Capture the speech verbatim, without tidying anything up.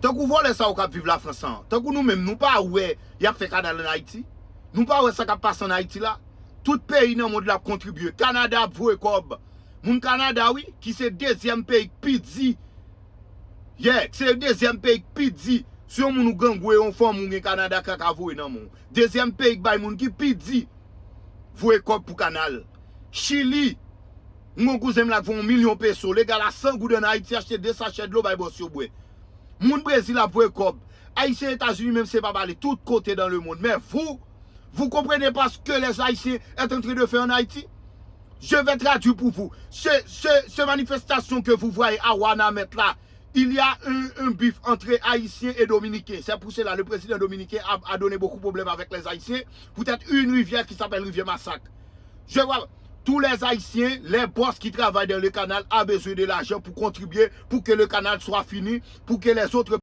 Tankou vòlè sa yo k ap viv Lafrans an, tankou nou menm, nou pa wè y ap fè kanal ann Ayiti? Nou pa wè sa k ap pase ann Ayiti la? Tout peyi nan mond la ap kontribye. Kanada ap voye kòb. Moun Kanada, wi, ki se dezyèm peyi k pi di. Yeah, ki se dezyèm peyi k pi di. Si yon moun ou grangou e yon fanm ou gen Kanada ka ka voye nan men w. Dezyèm peyi k bay moun ki pi di voye kòb pou kanal. Chili, m gon kouzen m la k voye yon milyon peso, legal a san goud ann Ayiti, achte de sachè dlo bay bòs yo bwè. Moun Brezil ap voye kòb. Ayisyen Etazini menm se pa pale, tout kote dans le monde. Mais vous, vous comprenez pas ce que les Haïtiens est en train de faire en Haïti? Je vais traduire pour vous. Ce, ce, ce manifestation que vous voyez à Wanament là, il y a un, un bif entre Haïtiens et Dominicains. C'est pour cela le président dominicain a, a donné beaucoup de problèmes avec les Haïtiens. Peut-être une rivière qui s'appelle Rivière Massacre. Je vois tous les Haïtiens, les boss qui travaillent dans le canal a besoin de l'argent pour contribuer, pour que le canal soit fini, pour que les autres